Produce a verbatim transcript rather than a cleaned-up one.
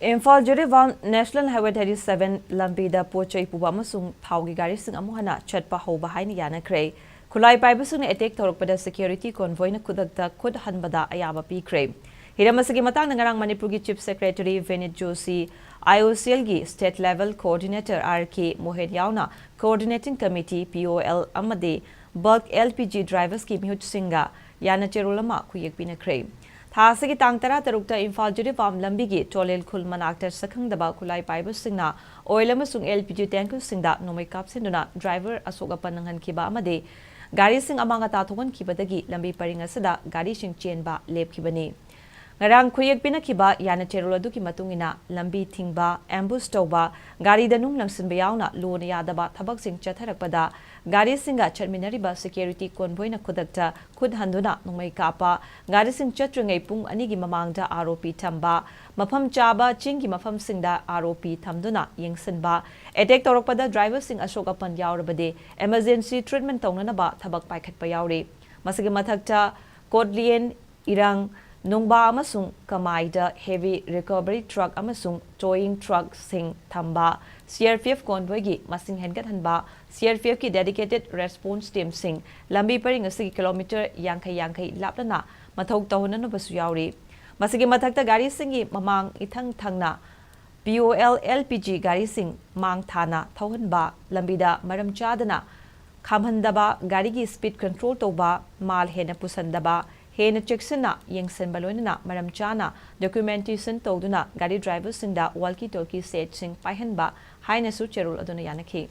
Imphal Jiribam National Highway thirty seven ꯂꯝꯕꯤꯗ ꯄꯣꯠ ꯆꯩ ꯄꯨꯕ ꯑꯃꯁꯨꯡ ꯊꯥꯎꯒꯤ ꯒꯥꯔꯤꯁꯤꯡ ꯑꯃꯨꯛ ꯍꯟꯅ ꯆꯠꯄ ꯍꯧꯕ ꯍꯥꯏꯅ ꯌꯥꯅꯈ꯭ꯔꯦ꯫ ꯈꯨꯠꯂꯥꯏ ꯄꯥꯏꯕꯁꯤꯡꯅ attack ꯇꯧꯔꯛꯄꯗ security convoy ꯅ ꯈꯨꯗꯛꯇ ꯈꯨꯠ ꯍꯟꯕꯗ ꯑꯌꯥꯕ ꯄꯤꯈ꯭ꯔꯦ꯫ ꯍꯤꯔꯝ ꯑꯁꯤꯒꯤ ꯃꯇꯥꯡꯗ ꯉꯔꯥꯡ ꯃꯅꯤꯄꯨꯔꯒꯤ Chief Secretary Vineet Joshi, I O C L ꯒꯤ State Level Coordinator R K Mohan ꯌꯥꯎꯅ Coordinating Committee, P O L, ꯑꯃꯗꯤ Bulk L P G drivers ꯀꯤ ꯃꯤꯍꯨꯠꯁꯤꯡꯒ ꯌꯥꯅ ꯆꯦꯔꯣꯜ ꯑꯃ ꯈꯨꯌꯦꯛ ꯄꯤꯅꯈ꯭ꯔꯦ꯫ ꯊꯥ ꯑꯁꯤꯒꯤ ꯇꯥꯡ ꯇꯔꯥꯇꯔꯨꯛꯇ ꯏꯝꯐꯥꯜ ꯖꯤꯔꯤꯕꯥꯝ ꯂꯝꯕꯤꯒꯤ ꯆꯣꯂꯦꯜ ꯈꯨꯜ ꯃꯅꯥꯛꯇ ꯁꯛꯈꯪꯗꯕ ꯈꯨꯠꯂꯥꯏ ꯄꯥꯏꯕꯁꯤꯡꯅ oil ꯑꯃꯁꯨꯡ L P G tanker ꯁꯤꯡꯗ ꯅꯣꯡꯃꯩ ꯀꯥꯞꯁꯤꯟꯗꯨꯅ driver ꯑꯁꯣꯛ ꯑꯄꯟ ꯅꯪꯍꯟꯈꯤꯕ ꯑꯃꯗꯤ ꯒꯥꯔꯤꯁꯤꯡ ꯑꯃꯥꯡ ꯑꯇꯥ ꯊꯣꯛꯍꯟꯈꯤꯕꯗꯒꯤ ꯂꯝꯕꯤ ꯄꯔꯤꯡ ꯑꯁꯤꯗ ꯒꯥꯔꯤꯁꯤꯡ ꯆꯦꯟꯕ ꯂꯦꯞꯈꯤꯕꯅꯤ꯫ ꯉꯔꯥꯡ ꯈꯨꯌꯦꯛ ꯄꯤꯅꯈꯤꯕ ꯌꯥꯅ ꯆꯦꯔꯣꯜ ꯑꯗꯨꯒꯤ ꯃꯇꯨꯡ ꯏꯟꯅ, ꯂꯝꯕꯤ ꯊꯤꯡꯕ, ambush ꯇꯧꯕ, ꯒꯥꯔꯤꯗ ꯅꯨꯡ ꯂꯪꯁꯤꯟꯕ ꯌꯥꯎꯅ ꯂꯨꯅ ꯌꯥꯗꯕ ꯊꯕꯛꯁꯤꯡ ꯆꯠꯊꯔꯛꯄꯗ ꯒꯥꯔꯤꯁꯤꯡꯒ ꯆꯠꯃꯤꯟꯅꯔꯤꯕ security convoy ꯅ ꯈꯨꯗꯛꯇ ꯈꯨꯠ ꯍꯟꯗꯨꯅ ꯅꯣꯡꯃꯩ ꯀꯥꯞꯄ, ꯒꯥꯔꯤꯁꯤꯡ ꯆꯠꯇ꯭ꯔꯤꯉꯩ ꯄꯨꯡ ꯑꯅꯤꯒꯤ ꯃꯃꯥꯡꯗ R O P ꯊꯝꯕ, ꯃꯐꯝ ꯆꯥꯕ ꯆꯤꯡꯒꯤ ꯃꯐꯝꯁꯤꯡꯗ R O P ꯊꯝꯗꯨꯅ ꯌꯦꯡꯁꯤꯟꯕ, attack ꯇꯧꯔꯛꯄꯗ driver ꯁꯤꯡ ꯑꯁꯣꯛ ꯑꯄꯟ ꯌꯥꯎꯔꯕꯗꯤ emergency treatment ꯇꯧꯅꯅꯕ ꯊꯕꯛ ꯄꯥꯏꯈꯠꯄ ꯌꯥꯎꯔꯤ꯫ ꯃꯁꯤꯒꯤ ꯃꯊꯛꯇ ꯀꯣꯠꯂꯤꯌꯦꯟ, ꯏꯔꯥꯡ, ꯅꯨꯡꯕꯥ ꯑꯃꯁꯨꯡ ꯀꯃꯥꯏꯗ heavy recovery truck ꯑꯃꯁꯨꯡ towing truck ꯁꯤꯡ ꯊꯝꯕ, C R P F convoy ꯒꯤ ꯃꯁꯤꯡ ꯍꯦꯟꯒꯠꯍꯟꯕ, C R P F ꯀꯤ dedicated response team ꯁꯤꯡ ꯂꯝꯕꯤ ꯄꯔꯤꯡ ꯑꯁꯤꯒꯤ kilometre ꯌꯥꯡꯈꯩ ꯌꯥꯡꯈꯩ ꯂꯥꯞꯅꯅ ꯃꯊꯧ ꯇꯧꯍꯟꯅꯅꯕꯁꯨ ꯌꯥꯎꯔꯤ꯫ ꯃꯁꯤꯒꯤ ꯃꯊꯛꯇ ꯒꯥꯔꯤꯁꯤꯡꯒꯤ ꯃꯃꯥꯡ ꯏꯊꯪ ꯊꯪꯅ P O L L P G ꯒꯥꯔꯤꯁꯤꯡ ꯃꯥꯡ ꯊꯥꯅ ꯊꯧꯍꯟꯕ, ꯂꯝꯕꯤꯗ ꯃꯔꯝ ꯆꯥꯗꯅ ꯈꯥꯝꯍꯟꯗꯕ, ꯒꯥꯔꯤꯒꯤ speed control ꯇꯧꯕ, ꯃꯥꯜ ꯍꯦꯟꯅ ꯄꯨꯁꯟꯗꯕ, ꯍꯦꯟꯅ ꯆꯦꯛꯁꯤꯟꯅ ꯌꯦꯡꯁꯤꯟꯕ, ꯂꯣꯏꯅꯅ ꯃꯔꯝ ꯆꯥꯅ documentation ꯇꯧꯗꯨꯅ ꯒꯥꯔꯤ driver ꯁꯤꯡꯗ walkie talkie set ꯁꯤꯡ ꯄꯥꯏꯍꯟꯕ ꯍꯥꯏꯅꯁꯨ ꯆꯦꯔꯣꯜ ꯑꯗꯨꯅ ꯌꯥꯅꯈꯤ꯫